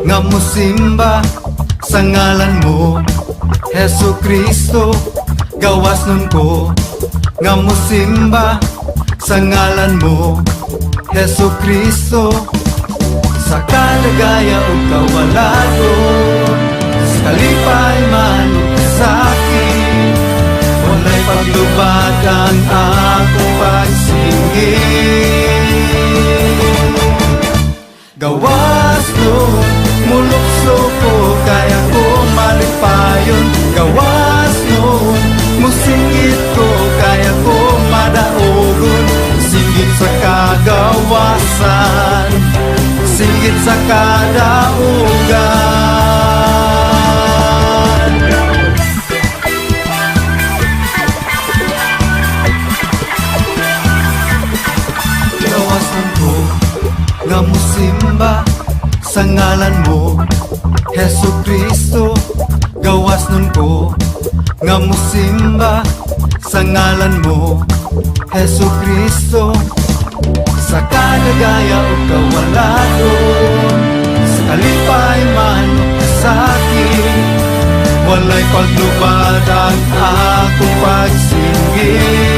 Nga musimba sa ngalan mo, Hesu Kristo. Gawas nun ko nga musimba sa ngalan mo, Hesu Kristo. Sa kalagaya ug kawalaton, sa kalipay man ug kasakit, walay paglubad ang akong pagsingit. Gawas nun, mulukso ko, kaya ko malipayon. Gawas nun, musingit ko, kaya ko madaogon. Singgit sa kagawasan, singgit sa kadaugan. Gawas nun ko nga musimba sa ngalan mo, Hesu Kristo. Gawas nun ko nga musimba sa ngalan mo, Hesu Kristo. Sa kalagaya o kawaladon, sa kalipay man o kasakit, walay paglubad ang akong pagsingit.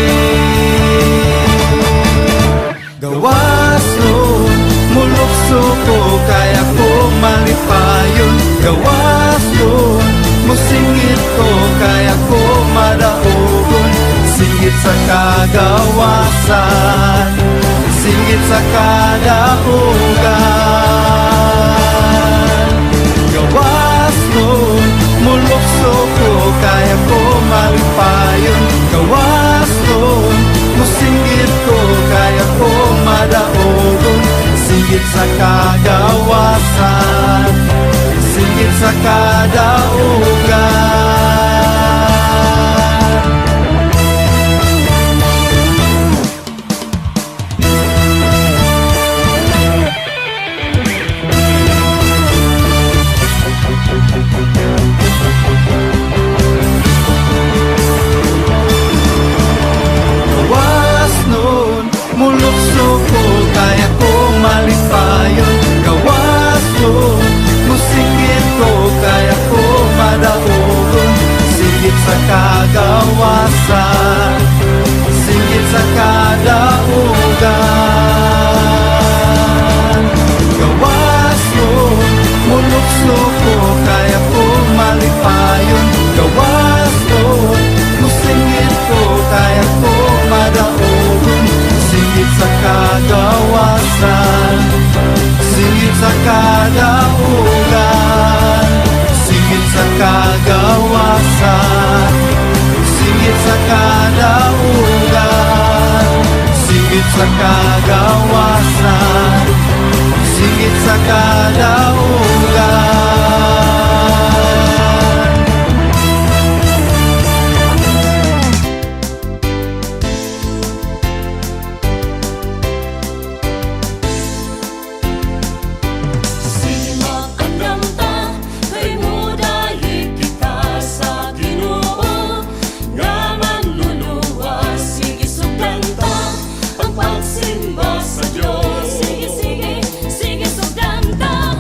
Gawas nun, mulukso ko, kaya ko malipayon. Gawas nun, musingit ko, kaya ko madaogon. Singit sa kagawasan, singit sa kadaugan. Gawas nun, mulukso ko, kaya ko malipayon. Gawas nun, musingit ko, kaya ko madaogon. Singit sa kagawasan, singit sa kadaugan. Gawas nun, mulukso ko, kaya ko malipayon. Gawas nun, musingit ko, kaya ko madaogon. Singit sa kagawasan, singit sa kadaugan. Gawas nun, mulukso ko, kaya ko malipayon. Gawas nun, musingit ko, kaya ko madaogon. Singit sa kagawasan, singit sa kadaugan. Singit sa kagawasan, singit sa kadaugan. Singit sa kagawasan, singit sa kadaugan. Sige, mag-andam ta, kay modaig kita sa Ginoo nga manluluwas. Sige, sugdan ta ang pagsimba sa Dios. Sige, sige, sige, sugdan ta.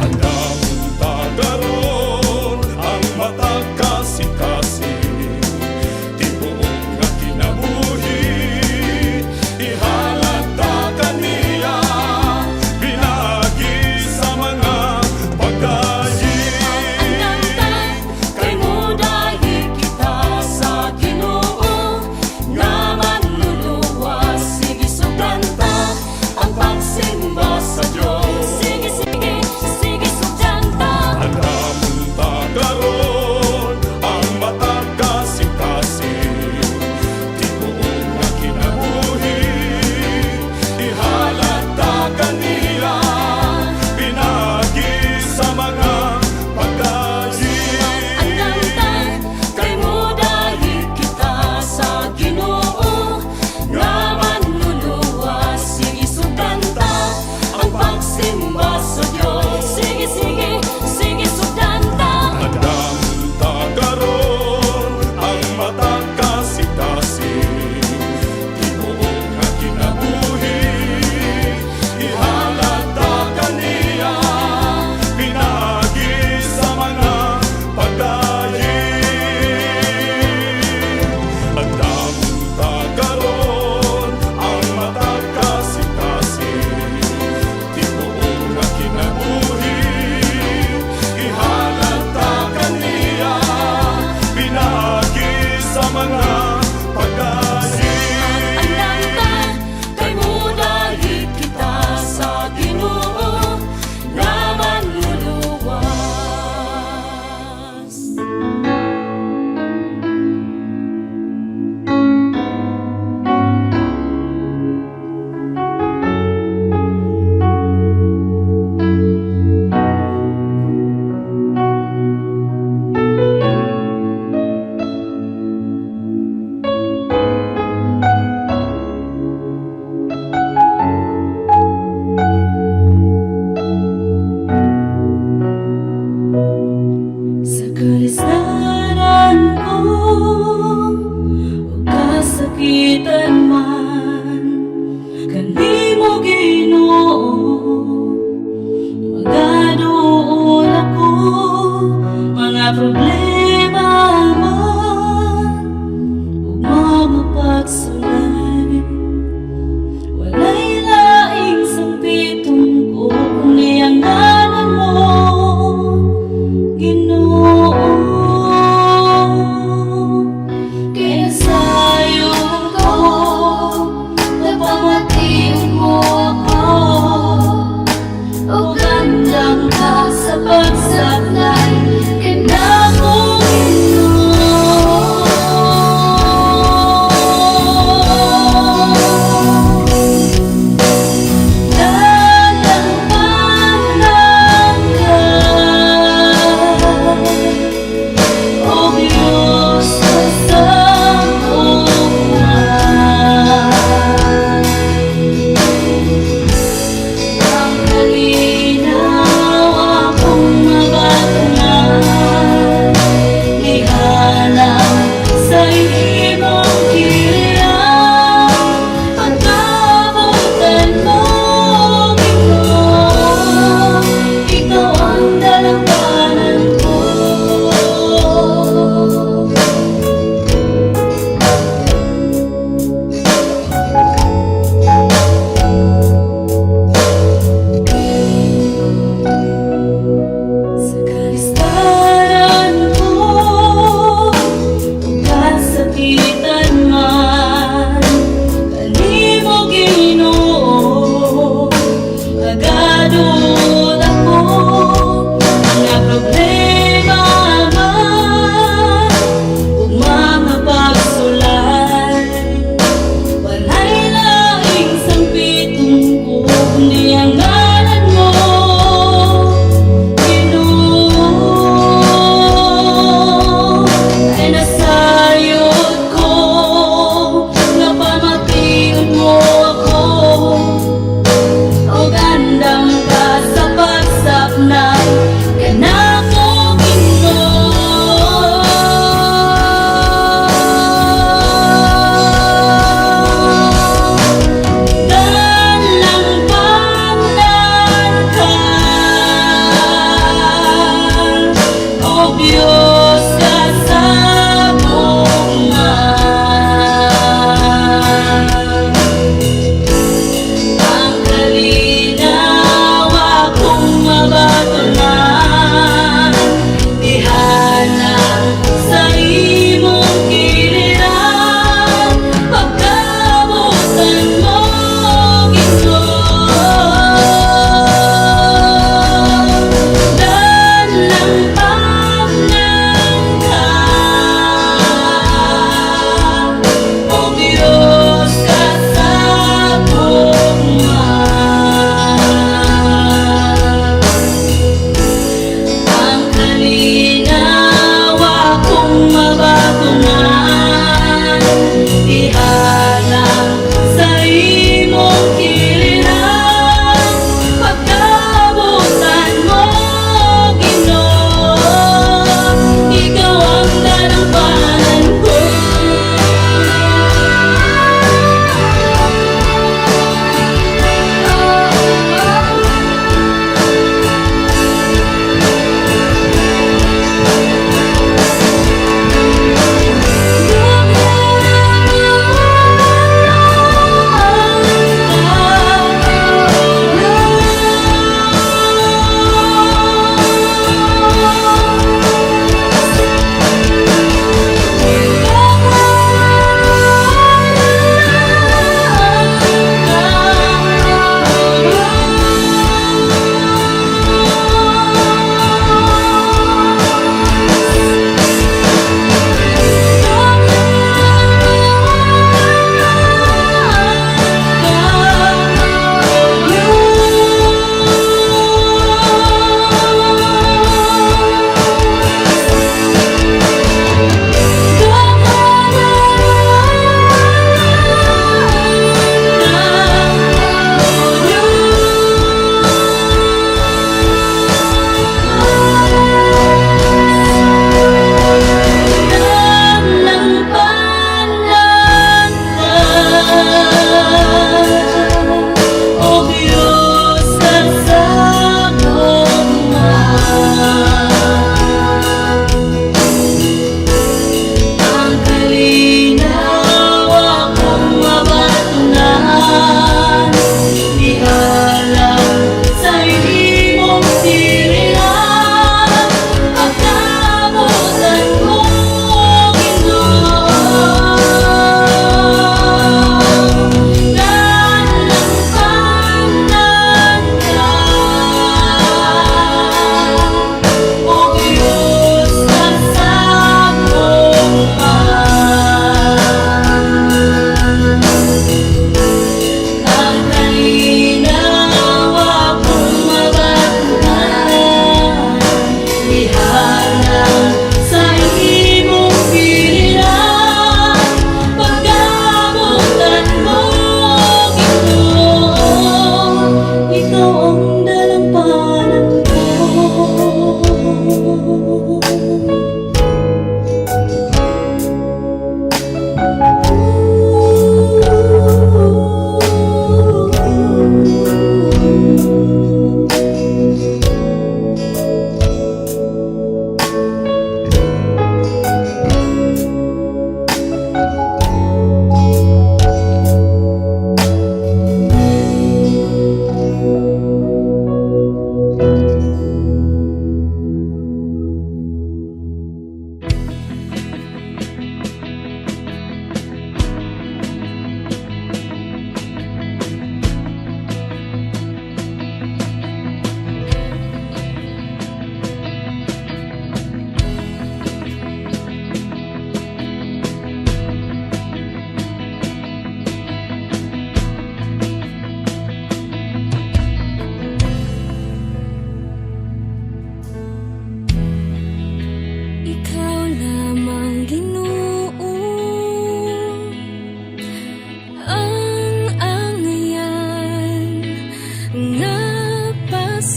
Ug andam ka sa pagsablay kanako, Ginoo. Dalampanan ka, O Diyos sa ugma. Ang kalinawan.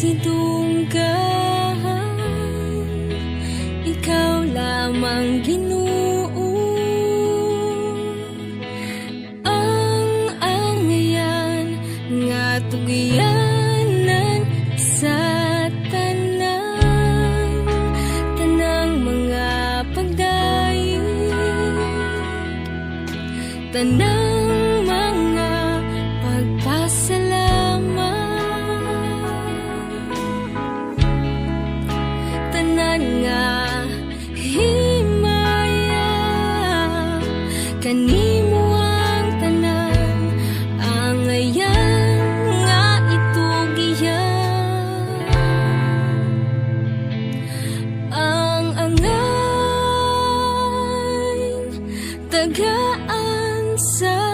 Sidunggan. Ikaw lamang, Ginoo, ang angayan nga tugyanan sa tanan, tanang mga pagdayeg, tanang mga pagpasalamat, tanan nga himaya. Kanimo ang tanan angayan nga itugyan. Ang angay tagaan sa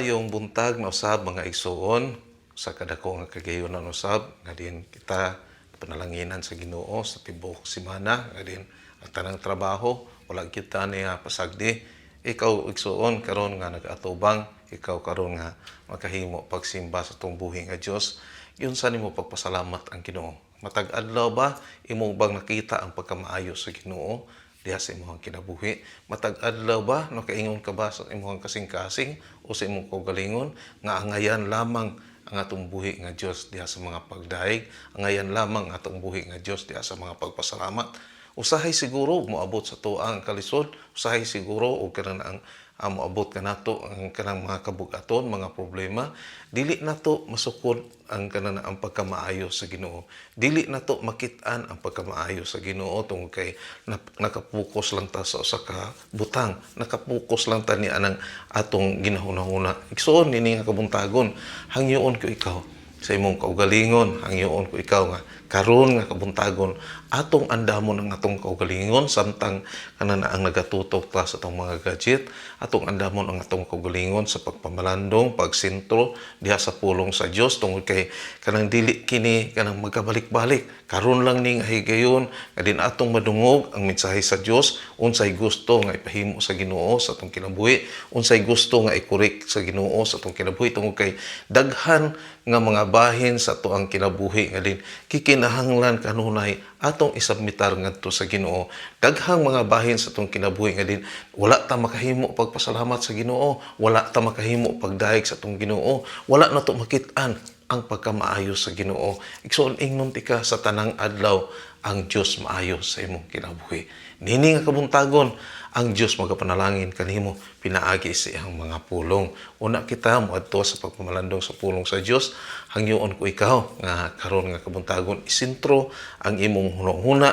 Maayong buntag na usab, mga igsuon, sa kadako nga kagayunan usab nga din kita panalanginan sa Ginoo sa tibuok semana, nga din ang tanang trabaho wala kita niya pasagdi. Ikaw, igsuon, karon nga nag-atubang, ikaw karon nga makahimo pagsimba sa atong buhi nga Dios, yun sa nimo pagpasalamat ang Ginoo. Matag adlaw ba, imo bang nakita ang pagkamaayo sa Ginoo diha sa imong kinabuhi? Matag adlaw ba, nakaingon ka ba sa imong kasing-kasing o sa imong kaugalingon nga angayan lamang ang atong buhi nga Dios diha sa mga pagdaig, angayan lamang ang atong buhi nga Dios diha sa mga pagpasalamat? Usahay siguro moabot sa tuang kalisod, usahay siguro og kanang ang moabot kanato ang kanang mga kabugaton, mga problema, dili nato masukod ang kanang ang pagkamaayo sa Ginoo. Dili nato makit-an ang pagkamaayo sa Ginoo tungod kay nakapokus lang ta sa usa ka butang, nakapokus lang ta ni anang atong ginahuna-huna. Igsuon, nini nga kabuntagon, hangyoon ko ikaw sa imong kaugalingon, hangyoon ko ikaw nga karon nga kabuntagon atong andamon ang atong kaugalingon samtang kanan ang nagatutok ta sa atong mga gadget, atong andamon ang atong kaugalingon sa pagpamalandong, pagsentro diha sa pulong sa Dios, tungod kay kanang dili kini kanang magkabalik-balik. Karon lang ning higayon nga din atong madungog ang mensahe sa Dios, unsay gusto nga ipahimo sa Ginoo sa atong kinabuhi, unsay gusto nga i-correct sa Ginoo sa atong kinabuhi, tungod kay daghan nga mga bahin sa atoang kinabuhi nga din kikinahanglan kanunay atong isubmitar ngadto sa Ginoo. Daghang mga bahin sa atong kinabuhi nga din wala ta makahimo pagpasalamat sa Ginoo, wala ta makahimo pagdayeg sa atong Ginoo, wala nato makit-an ang pagkamaayo sa Ginoo. Igsoon, ingnon tika sa tanang adlaw ang Dios maayo sa imong kinabuhi. Nini nga kabuntagon, ang Dios magapanalangin kanimo pinaagi sa iyang mga pulong. Una kita moadto sa pagpamalandong sa pulong sa Dios. Hangyoon ko ikaw nga karon nga kabuntagon isintro ang imong hunahuna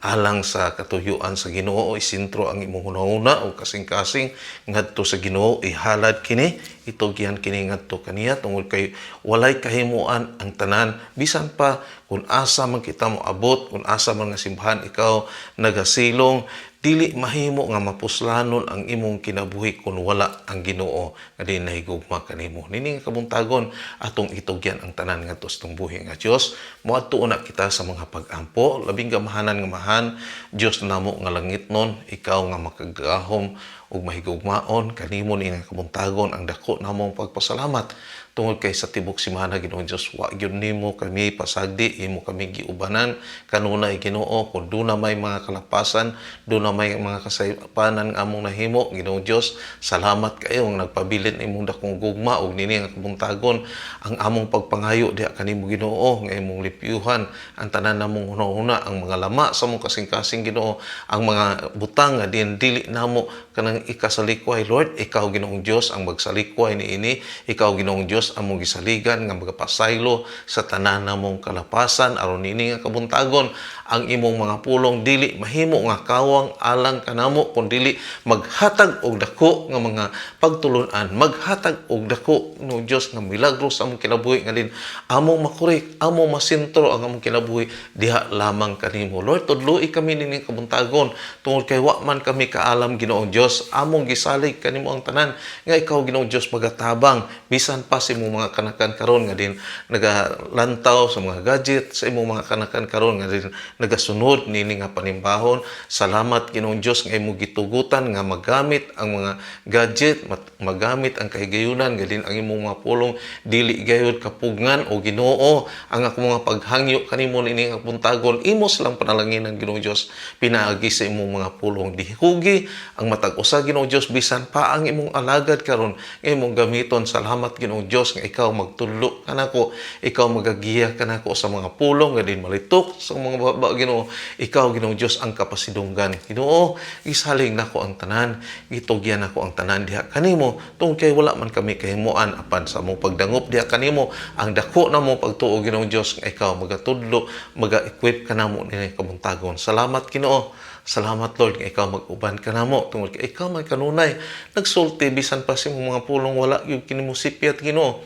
alang sa katuyuan sa Ginoo, isintro ang imong hunahuna o kasing-kasing ngadto sa Ginoo, ihalad kini, itugyan kini ngadto kaniya, tungod kay walay kahimuan ang tanan. Bisan pa kung asa man kita mo abot, kung asa man nga simbahan ikaw nagasilong, dili mahimo nga mapuslanon ang imong kinabuhi kung wala ang Ginoo nga di nahigugma kanimo. Nini nga kabuntagon, atong itugyan ang tanan ngadto sa atong buhi nga Dios. Moadto una kita sa mga pag-ampo. Labing gamahanan nga Amahan, Dios namo nga langitnon, ikaw nga makagagahom ug mahigugmaon, kanimo ni nga kabuntagon ang dako namong pagpasalamat tungod kay sa tibok semana, Ginoong Dios, wa gyud nimo kami pasagdi, imo kami giubanan kanunay. Ginoo, kung duna may mga kalapasan, duna may mga kasaypanan nga among nahimo, Ginoong Dios, salamat kayo nga nagpabilin imong dakong gugma. Ug nini nga kabuntagon ang among pagpangayo diha kanimo, Ginoo, nga imong limpyuhan ang tanan namong hunahuna, ang mga lama sa among kasing-kasing, Ginoo, ang mga butang nga din dili namo kanang ikasalikway. Lord, ikaw, Ginoong Dios, ang magsalikway niini. Ikaw, Ginoong Dios, among gisaligan nga magapasaylo sa tanan namong kalapasan, aron nini nga kabuntagon ang imong mga pulong dili mahimo nga kawang alang kanamo, kun dili maghatag og dako nga mga pagtulun-an, maghatag og dako no Dios nga milagro sa among kinabuhi, nga din among makorek, among masentro ang among kinabuhi diha lamang kanimo. Lord, tudloi kami nining kabuntagon tungod kay wa man kami kaalam. Ginoong Dios, among gisalig kanimo ang tanan nga ikaw, Ginoong Dios, magatabang. Bisan pa sa imong mga kanakan karon nga din nagalantaw sa mga gadget, sa imong mga kanakan karon nga din nagasunod nini nga panimbahon, salamat, Ginoong Dios, nga imong gitugutan nga magamit ang mga gadget, magamit ang kahigayunan nga din ang imong mga pulong dili gayud kapugngan. O Ginoo, ang akong mga paghangyo kanimo niini nga buntagon, imo silang panalanginan, Ginoong Dios, pinaagi sa imong mga pulong. Dihugi ang matag usa, Ginoong Dios, bisan pa ang imong alagad karon nga imong gamiton. Salamat, Ginoong Dios, nga ikaw magtudlo kanako, ikaw magagiya kanako sa mga pulong nga din malitok sa mga baba. Ginoo, ikaw, Ginoong Dios, ang kapasidunggan. Ginoo, gisalig nako ang tanan, gitugyan nako ang tanan diha kanimo, tungod kay wala man kami kahimuan apan sa among pagdangop diha kanimo, ang dako namo pagtuo, Ginoong Dios, nga ikaw magatudlo, maga-equip kanamo nini kabuntagon. Salamat, Ginoo. Salamat, Lord, nga ikaw mag-uban kanamo tungod kay ikaw man kanunay nagsulti. Bisan pa sa imong mga pulong wala gyud kini mo sipyat, Ginoo.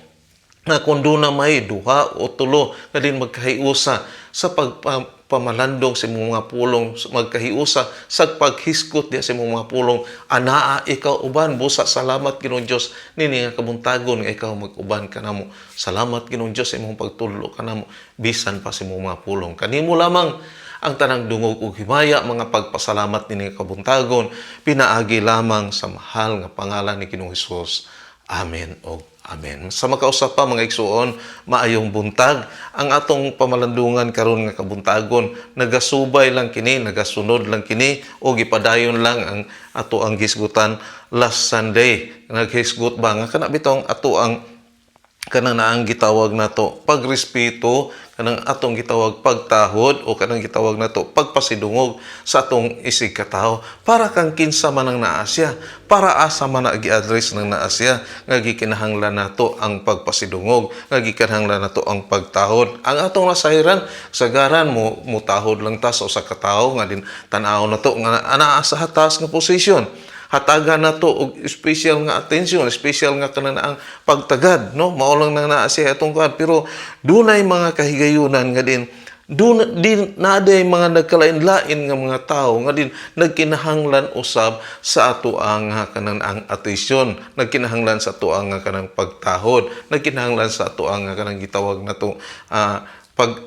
Na kung duna may duha o tulo nga din magkahiusa sa pagpamalandong sa imong mga pulong, magkahiusa sa paghisgot diha sa imong mga pulong, anaa ikaw uban. Busa salamat, Ginoong Dios, nini nga kabuntagon nga ikaw mag-uban kanamo. Salamat, Ginoong Dios, sa imong pagtudlo kanamo bisan pa sa imong mga pulong. Kanimo lamang ang tanang dungog ug himaya, mga pagpasalamat nini nga kabuntagon, pinaagi lamang sa mahal nga pangalan ni Ginoong Hesus. Amen og amen. Sa makausap pa, mga igsuon, maayong buntag. Ang atong pamalandungan karon nga kabuntagon, nagasubay lang kini, nagasunod lang kini o gipadayon lang ang ato ang hisgutan last Sunday. Naghisgot ba nga kana bitong ato ang kanang naang gitawag nato pagrespeto, kanang atong gitawag pagtahod o kanang gitawag nato pagpasidungog sa atong isig katawo, para kang kinsa man ang naa siya, para asa man na gi-address nang naa siya nga gikinahanglan nato ang pagpasidungog, nga gikinahanglan nato ang pagtahod. Ang atong nasahiran sagaran mo mutahod lang ta sa usa ka tawo nga din tan-aw nato nga anaa sa taas nga posisyon, hatagan nato og special nga attention, special nga kanang ang pagtagad, no? Mao lang nang naa siya atong kuan, pero dunay mga kahigayunan nga din dun din naaday mga nagkalain-lain nga mga tao nga din nagkinahanglan usab sa ato ang kanang ang atensyon, nagkinahanglan sa ato ang kanang pagtahod, nagkinahanglan sa ato ang kanang gitawag nato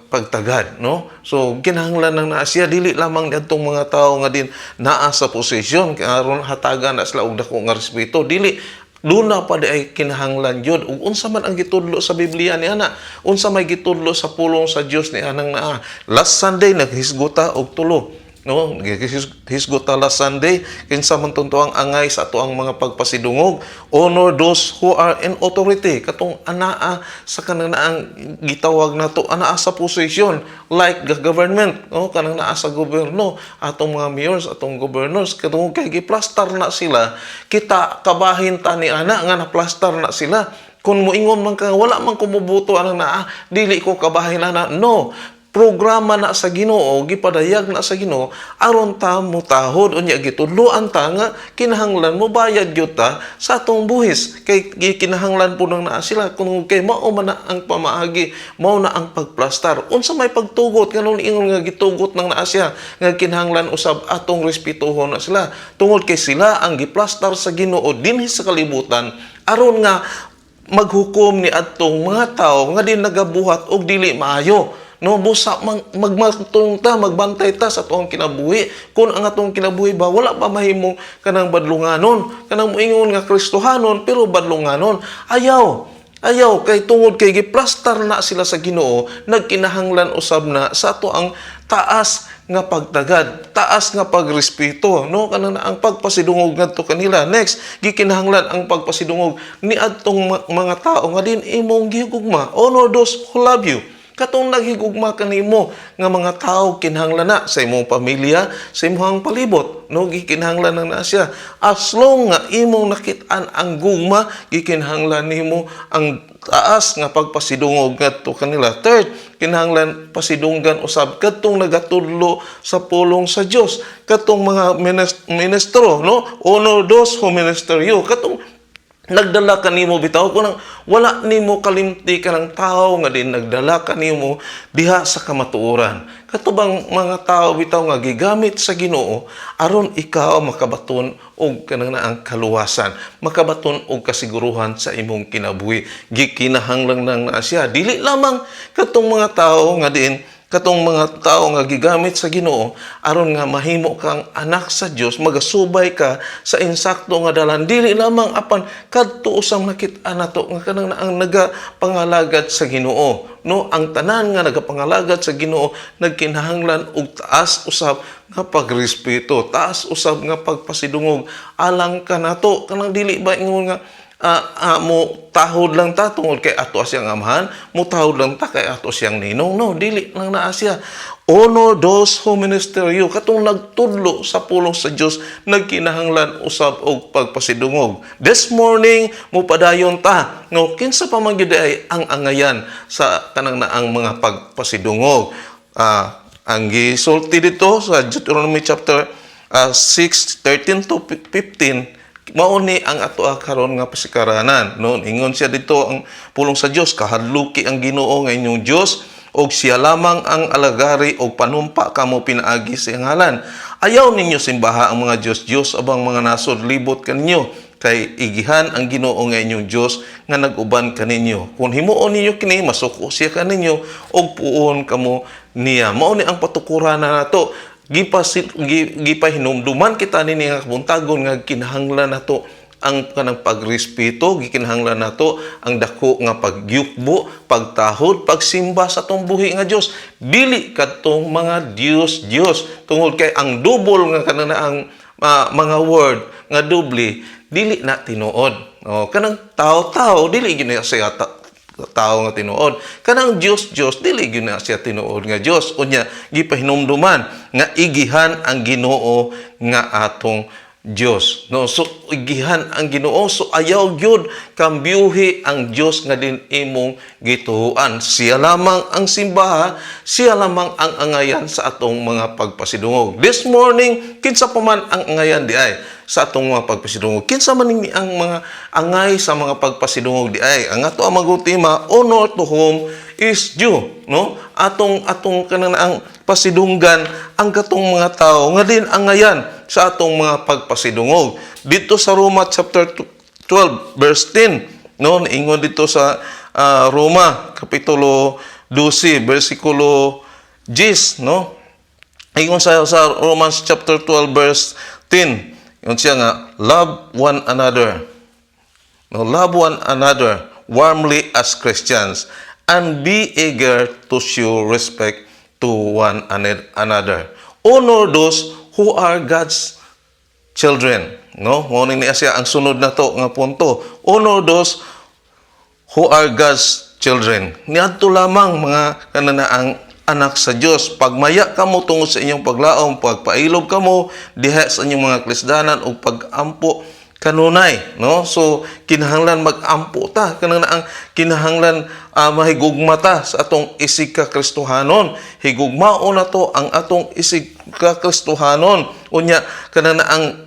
pagtagad, no? So kinahanglan nang naa siya, dili lamang adtong mga tao nga din naa sa posisyon aron hatagan na sila og dako nga respeto. Dili, duna pa di ay kinahanglan jud ug unsa man ang gitudlo sa Biblia ni ana, unsa may gitudlo sa pulong sa Dios ni anang naa. Last Sunday naghisgota og tulo, no? Hisgot ta last Sunday, kinsa man tunto ang angay sa ato ang mga pagpasidungog. Honor those who are in authority, katong anaa sa kanang naang gitawag nato anaa sa posisyon, like the government, no? Kanang naa sa gobyerno, atong mga mayors, atong governors, katong kay giplastar na sila. Kita kabahin ta ni ana nga naplastar na sila. Kung moingon man ka, "Wala man ko moboto anang naa, dili ko kabahin ana," no? Programa na sa Ginoo, gipadayag na sa Ginoo aron ta mutahod. Unya gitudloan ta nga kinahanglan mo bayad gyud ta sa atong buhis kay kinahanglan po nang naa sila kung kay mao man na ang pamaagi, mao na ang pagplastar. Unsa may pagtugot nganong ingon nga gitugot nang naa siya nga kinahanglan usab atong respetuhon na sila tungod kay sila ang giplastar sa Ginoo dinhi sa kalibutan aron nga maghukom ni adtong mga tao nga di nagabuhat og dili maayo, no? Busa magmatong ta, magbantay ta sa atong kinabuhi kung ang atong kinabuhi ba wala pa mahimong kanang badlunganon, kanang moingon nga Kristohanon pero badlunganon. Ayaw, ayaw, kay tungod kay giplastar na sila sa Ginoo, nagkinahanglan usab na sa ato ang taas nga pagtagad, taas nga pagrespeto, no? Kanang na ang pagpasidungog ngadto kanila. Next, gikinahanglan ang pagpasidungog ni adtong mga tao nga din imong gihigugma. Honor those who love you. Katong naghigugma kanimo nga mga tao, kinahanglan na sa imong pamilya, sa imong palibot, no? Gikinahanglan na na siya. As long nga imong nakit-an ang gugma, gikinahanglan nimo ang taas nga pagpasidungog ngadto kanila. Third, kinahanglan pasidunggan usab kadtong nagatudlo sa pulong sa Dios, katong mga ministro, no? Honor those who minister you. Katong nagdala kanimo bitaw, kunang wala nimo kalimti kanang tao nga din nagdala kanimo diha sa kamatuoran, kato bang mga tao bitaw nga gigamit sa Ginoo aron ikaw makabaton og kanang naang kaluwasan, makabaton og kasiguruhan sa imong kinabuhi. Gikinahanglan nang naa siya, dili lamang katong mga tao nga din katong mga tao nga gigamit sa Ginoo aron nga mahimo kang anak sa Dios, magasubay ka sa insakto nga dalan. Dili lamang, apan kadto usang nakit-an nato nga kanang naang nagapangalagad sa Ginoo, no? Ang tanan nga nagapangalagad sa Ginoo nagkinahanglan og taas usab nga pagrespeto, taas usab nga pagpasidungog alang kanato. Kanang dili ba ingon nga mo tahod lang ta tungod kay ato siyang amahan, mo tahod lang ta kay ato siyang ninong. No, dili lang naa siya. Honor those who minister you. Katong nagtudlo sa pulong sa Dios, nagkinahanglan usab og pagpasidungog. This morning, mupadayon ta. No, kinsa pa man gyud ay ang angayan sa kanang naang mga pagpasidungog? Ang gisulti dito sa Deuteronomy chapter 6, 13 to 15, Mao ni ang ato karon nga pasikaranan, no? Ingon siya dito ang pulong sa Dios, kahadluki ang Ginoo nga inyong Dios og siya lamang ang alagari og panumpa kamo pinaagi sa iyang ngalan. Ayaw ninyo simbaha ang mga dios-dios abang mga nasod libot kaninyo, kay igihan ang Ginoo nga inyong Dios nga nag-uban kaninyo. Kung himuon ninyo kini, masuko siya kaninyo og puon kamo niya. Mao ni ang patukuran na nato. Gipahinumduman kita nini nga kabuntagon nga kinahanglan nato ang kanang pagrespeto, gikinahanglan nato ang dako nga pagyukbo, pagtahod, pagsimba sa atong buhi nga Dios. Dili kadtong mga dios dios, tungod kay ang double nga kanang ang mga word nga doble, dili na tinuod. Oh, kanang tao-tao, dili gyud na siya tao nga tinuod. Kanang Dios Dios, dili gyud na siya tinuod nga Dios. Unya gipahinumduman nga igihan ang Ginoo nga atong Dios. No, so igihan ang Ginoo, so ayaw gyud kambyuhi ang Dios nga din imong gituohan. Siya lamang ang simbaha, siya lamang ang angayan sa atong mga pagpasidungog. This morning, kinsa pa man ang angayan di ay sa atong mga pagpasidungog? Kinsa man ni ang mga angay sa mga pagpasidungog di ay? Ang ato ang magutima, honor to whom is due, no? Atong kanang ang pasidunggan ang katong mga tao nga din angayan sa atong mga pagpasidungog. Dito sa Roma chapter 12 verse 10, no, ingon dito sa Roma kapitulo 12 bersikulo 10, no? Ingon sa Romans chapter 12 verse 10, ingon siya nga, "Love one another." No, love one another warmly as Christians and be eager to show respect to one another. Honor those who are God's children. No? Mao ni niya siya ang sunod na to nga punto. Honor those who are God's children. Niadto lamang mga kananaang anak sa Dios. Pagmaya kamo tungod sa inyong paglaom, pagpailob kamo diha sa inyong mga kalisdanan ug pagampo kanunay, no? So kinahanglan magampo ta, kanang kinahanglan mahigugma ta sa atong isig ka Kristohanon. Higugmaon na to ang atong isig ka Kristohanon. Unya kanang ang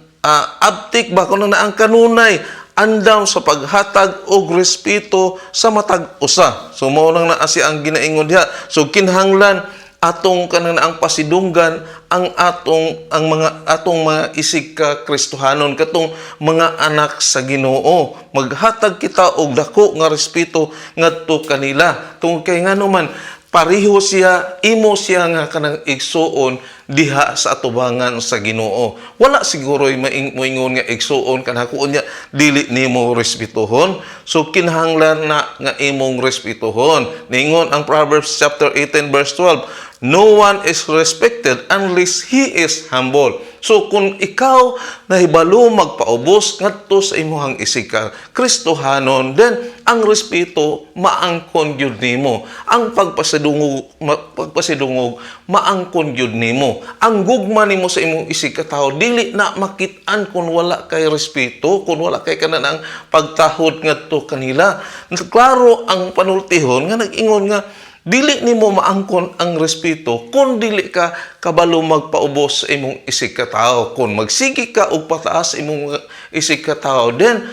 abtik ba kuno na ang kanunay andam sa paghatag og respeto sa matag usa. So mao lang na siya ang ginaingon diha. So kinahanglan atong kanang ang pasidunggan ang atong ang mga atong mga isig ka Kristohanon, katong mga anak sa Ginoo. Maghatag kita og dako nga respeto ngadto kanila, tungod kay ngano man pareho siya imo siya nga kanang igsuon diha sa atubangan sa Ginoo. Wala siguro moingon nga igsuon kanako unya dili nimo respetuhon. So kinahanglan na nga imong respetuhon. Ningon ang Proverbs chapter 18 verse 12, "No one is respected unless he is humble." So kung ikaw nahibalo magpaubos ngadto sa imong isig ka Kristohanon, then ang respeto maangkon gyud nimo. Ang pagpasidungog maangkon gyud nimo. Ang gugma nimo sa imong isig ka tawo dili na makit-an kung wala kay respeto, kung wala kay kanang pagtahod ngadto kanila. Klaro ang panultihon nga nag-ingon nga dili nimo maangkon ang respeto kung dili ka kabalo magpaubos sa imong isig ka tawo. Kung magsige ka og pataas sa imong isig ka tawo, then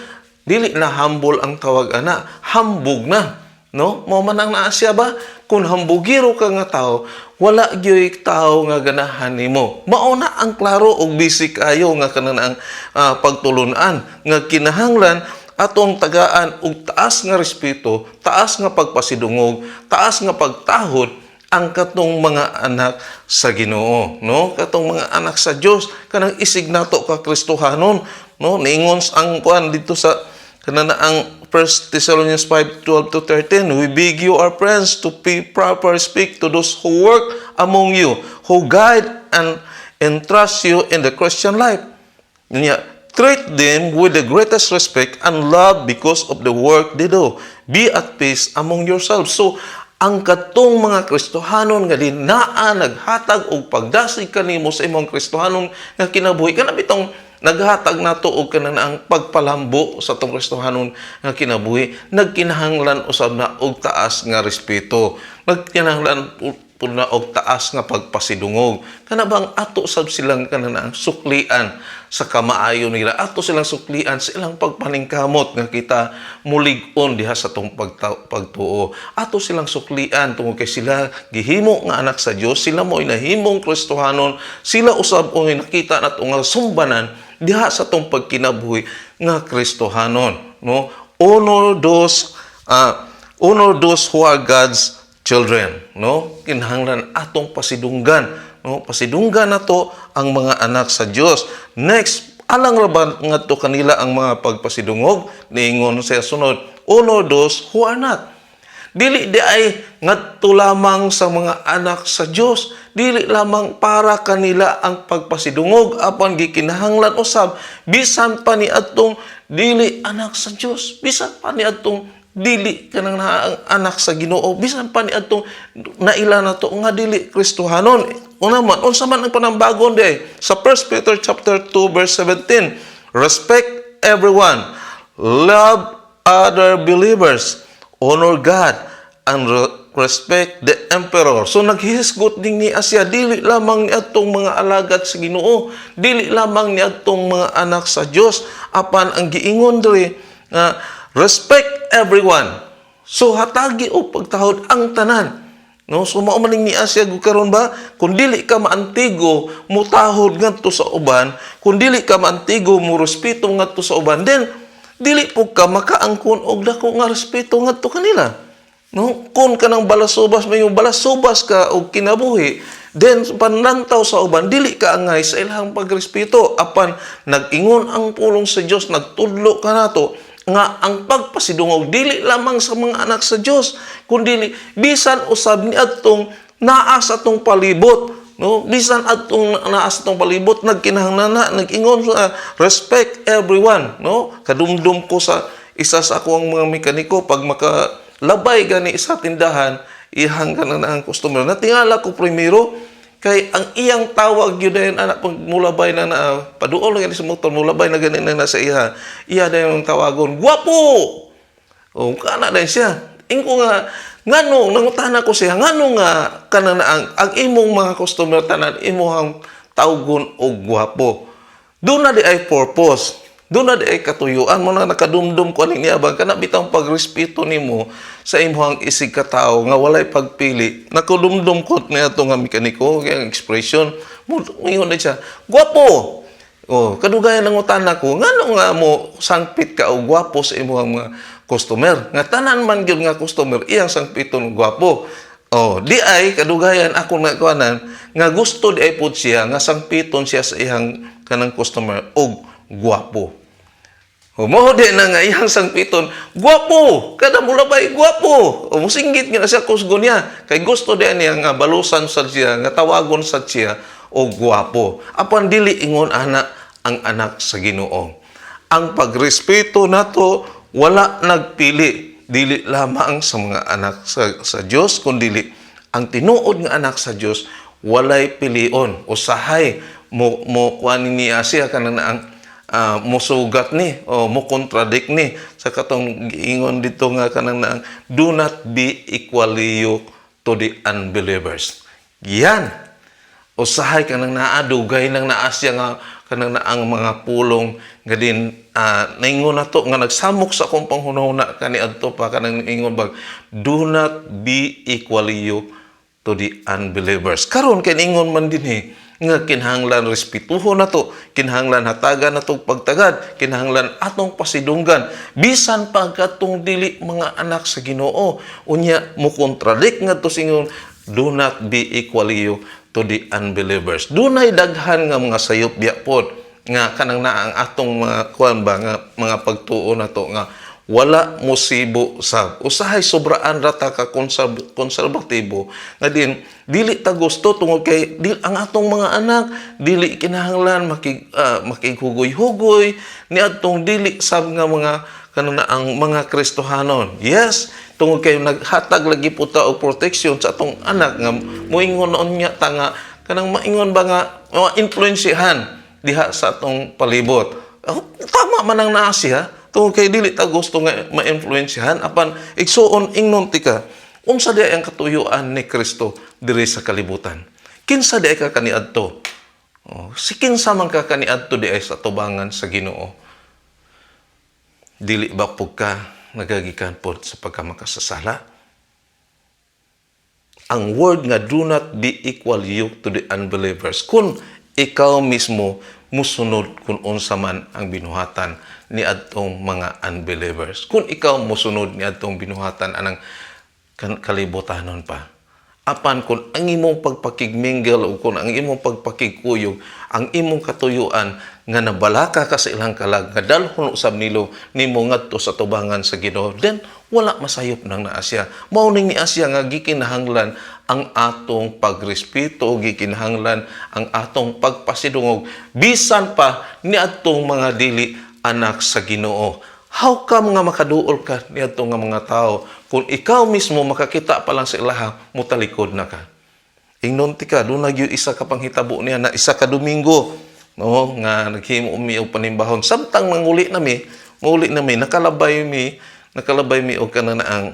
dili na humble ang tawag ana, hambog na. No? Mao man ang naa siya ba? Kung hambugiro ka nga tao, wala gyoy tao nga ganahan nimo. Mao na ang klaro og basic ayo nga kanan ang pagtulunan nga kinahanglan atong tagaan og taas nga respeto, taas nga pagpasidungog, taas nga pagtahod ang katong mga anak sa Ginoo, no? Katong mga anak sa Dios, kanang isig nato ka Kristohanon, no? Niingon ang kuan dito sa kanana ang 1 Thessalonians 5:12 to 13, "We beg you, our friends, to be proper speak to those who work among you, who guide and entrust you in the Christian life. Niya, treat them with the greatest respect and love because of the work they do. Be at peace among yourselves." So, ang katong mga Kristohanon nga di naa naghatag og pagdasig kanimo sa imong Kristohanon nga kinabuhi, kana bitong naghatag nato og kanan ang pagpalambo sa atong Kristohanon nga kinabuhi, nagkinahanglan usab na og taas nga respeto, nagkinahanglan pud na og taas nga pagpasidungog. Kana bang ato sab silang kanang suklian sa kamaayo nila? Ato silang suklian sa ilang pagpaningkamot nga kita mulig-on diha sa atong pagtuo. Ato silang suklian tungod kay sila gihimo nga anak sa Dios, sila mo nahimong Kristohanon, sila usab o nakita nato nga sumbanan diha sa atong pagkinabuhi nga Kristohanon, no? Honor those who are God's children, no? Kinahanglan atong pasidunggan, no? Pasidunggan nato ang mga anak sa Dios. Next, alang ra ba ngadto kanila ang mga pagpasidungog? Niingon siya sunod, "Honor those who are not." Dili diay ngadto lamang sa mga anak sa Dios, dili lamang para kanila ang pagpasidungog, apan gikinahanglan usab bisan pa ni adtong dili anak sa Dios, bisan pa ni adtong dili kanang naa ang anak sa Ginoo, bisan pa ni adtong naila nato nga dili Kristohanon. Una man, unsa man ang panambagon diay sa 1 Peter chapter 2 verse 17? "Respect everyone, love other believers, honor God, and respect the emperor." So naghisgot din ni siya, dili lamang ni atong mga alagad sa Ginoo, dili lamang ni atong mga anak sa Dios, apan ang giingon diri nga respect everyone. So hatagi og pagtahod ang tanan. No, so mao man ni siya karon ba, kung dili ka maantigo mutahod ngadto sa uban, kung dili ka maantigo mo respeto ngadto sa uban, then dili po ka makaangkon og dako nga respeto ngadto kanila. No, kung kanang balasubas, may balasubas ka og kinabuhi, then panlantaw sa uban, dili ka angay sa ilang pagrespeto. Apan nag-ingon ang pulong sa Dios, nagtudlo kanato nga ang pagpasidungog dili lamang sa mga anak sa Dios, kundi bisan usab ni adtong naa sa atong palibot, no? Bisan adtong naa sa atong palibot, nagkinahanglan na nag-ingon sa respect everyone, no? Kadumdum ko sa isa sa akong mga mekaniko, pag makalabay gani sa tindahan, iyang kanang ang customer, natingala ko primero kay ang iyang tawag yun dayon anak, pag mulabay na na paduol na gani sa motor, mulabay na gani na sa iya, iya dayon ang tawagon, "Gwapo!" O kana dayon siya. Ingko nga ngano, nangutana ko siya, ngano nga kana na ang imong mga customer tanan imong tawgon og gwapo? Duna diay purpose. Duna diay katuyuan mo na nakadumdum ko ani niya ba, kana bitang pagrespeto nimo sa imong isig katawo nga walay pagpili. Nakadumdum ko niya to nga mekaniko kay ang expression mo, ingon na siya, "Gwapo." Oh, kadugayan nangutana ko, ngano nga mo sangpit ka og gwapo sa imong mga customer? Nga tanan man gyud nga customer iyang sangpiton og gwapo. Oh, di ay kadugayan ako na kuanan nga gusto di ay pud siya nga sangpiton siya sa iyang kanang customer og gwapo. O mo di na nga iyang sangpiton, "Gwapo!" Kada mulabay, "Gwapo!" O musinggit nga na siya kusgo niya. Kay gusto di niya nga balusan sa siya, nga tawagon sa siya o gwapo. Apan dili ingon ana ang anak sa Ginoo. Ang pagrespeto nato wala nagpili, dili lamang sa mga anak sa Dios, kundi ang tinuod nga anak sa Dios walay pilion. Usahay mo mo kuan niya siya kanang ang musugat ni o mo contradict ni sa katong giingon dito nga kanang na "Do not be equally yoked to the unbelievers." Yan. Usahay kanang naa, dugay nang naa siya nga kanang na ang mga pulong nga din naingon nato nga nagsamok sa akong panghunahuna kaniadto pa, kanang ingon bag, "Do not be equally yoked to the unbelievers." Karon kay ingon man dinhi nga kinahanglan respetuhon nato, kinahanglan hatagan nato og pagtagad, kinahanglan atong pasidunggan bisan pa katong dili mga anak sa Ginoo. Unya mo contradict ngadto singon, "Do not be equally yoked to the unbelievers." Dunay daghan nga mga sayop biya pod nga kanang naa ang atong mga kuan ba nga mga pagtuo nato nga wala musibo sa usahay sobraan ra ta ka konserbatibo nga din dili ta gusto tungod kay di, ang atong mga anak dili kinahanglan makighugoy-hugoy ni atong dili sab nga mga kanang na ang mga Kristohanon. Yes, tungod kay naghatag lagi po ta og protection sa atong anak nga moingon noon niya ta nga kanang maingon ba nga mga influensyahan diha sa atong palibot. Oh, tama man ang naa siya tungod kay dili ta gusto nga ma-influensyahan, apan igsuon, ingnon tika Unsa di ang katuyuan ni Kristo diri sa kalibutan? Kinsa di ka kaniadto? Oh, si kinsa man ka kaniadto di ay sa tubangan sa Ginoo? Dili ba pug ka nagagikan pod sa pagkamakasasala? Ang word nga "Do not be equal yoke to the unbelievers." Kung ikaw mismo musunod kung unsa man ang binuhatan ni adtong mga unbelievers. Kung ikaw musunod ni adtong binuhatan anang kalibutanon pa. Apan kung ang imong pagpakigmingle o kung ang imong pagpakigkuyog, ang imong katuyuan nga nabalaka ka sa ilang kalag, nga dalhon usab nilo nimo ngadto sa tubangan sa Ginoo, then wala masayop nang naa siya. Mao ning ni Asya nga gikinahanglan ang atong pagrespeto, gikinahanglan ang atong pagpasidungog bisan pa ni adtong mga dili anak sa Ginoo. How come nga makaduol ka niadto nga mga tao kung ikaw mismo makakita pa lang sa ilaha, mutalikod na ka? Ingnon tika, doon na gyud isa ka panghitabo niya na isa ka Domingo, no, nga naghimo mi og panimbahon. Samtang nanguli na mi, muli na mi, nakalabay mi og kana na ang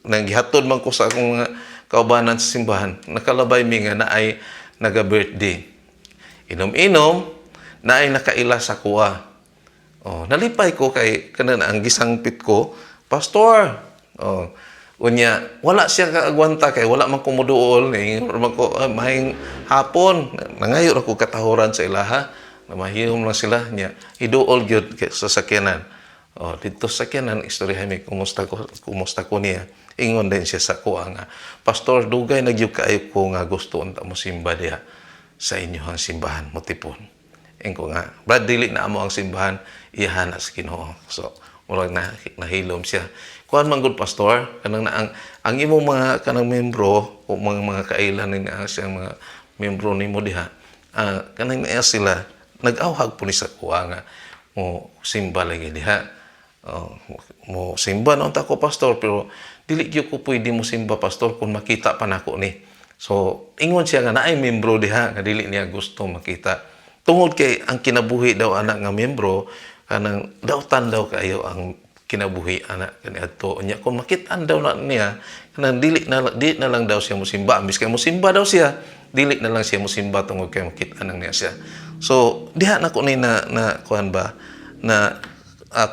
nanggihatod man ko sa akong mga kaubanan sa simbahan, nakalabay mi nga naay naga-birthday. Inom-inom, naay nakaila sa kuha. Oh, nalipay ko kay kana na ang gisangpit ko, "Pastor." Oh, unya wala siya kaagwanta kay wala man ko moduol ni man ko, "Ah, mahing hapon." Nangayo ra ko katahuran sa ilaha. Namahiyom lang sila niya. Iduol gyud kay sa sakyanan. Oh, dito sa sakyanan istorya mi kumusta ko niya. Ingon din siya sa kuha nga, "Pastor, dugay na gyud kaayo ko nga gusto unta mo simba diha sa inyohang simbahan motipon." Ingon ko nga, "Brad, dili na amo ang simbahan, iyahan na sa Ginoo." So, murag na nahilom siya. "Kuan man gud, Pastor, kanang na ang imong mga kanang membro o mga kailan ni na siyang mga membro nimo diha, kanang naa sila nag-awhag po ni sa kuha nga mo simba lagi diha. Oh, mo simba na unta ko, Pastor, pero dili gyud ko pwede mo simba, Pastor, kung makita pa nako ni." So, ingon siya nga naay membro diha nga dili niya gusto makita. Tungod kay ang kinabuhi daw anak nga membro, kanang dautan daw kayo ang kinabuhi anak kaniadto. Unya kung makitaan daw na niya, kanang dili na lang daw siya musimba. Miski musimba daw siya, dili na lang siya musimba tungod kay makitaan nang niya siya. So, diha na ko ni na, na kuan ba na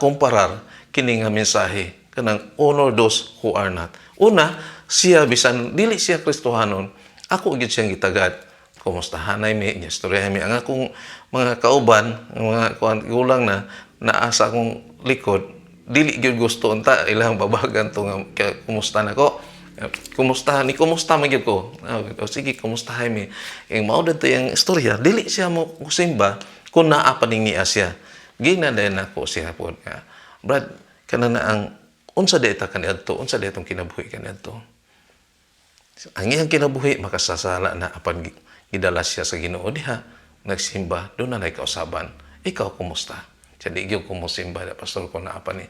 kumparar kini nga mensahe kanang "Honor those who are not." Una, siya bisan dili siya Kristohanon, ako gyud siyang gitagad. Kumustahanay mi, niya istoryahan mi. Ang akong mga kauban, ang mga kuan gulang na naa sa akong likod, dili gyud gusto unta ilang babagan to nga kumusta nako. Kumusta ni kumusta man gyud ko. Ah, o sige, kumustahay mi. Ing mao dito yung istorya, dili siya mo kusimba kung naa pa ning niya siya. Gina din nako siya pod nga, "Brad, kana na ang unsa di ta kaniadto, unsa di itong kinabuhi kaniadto?" Ang iyang kinabuhi makasasala na, apan gidala siya sa Ginoo diha, nagsimba, doon na kausaban. "Ikaw, kumusta?" Siya, "Di gyud ko mosimba, Pastor, kung naa pa ni."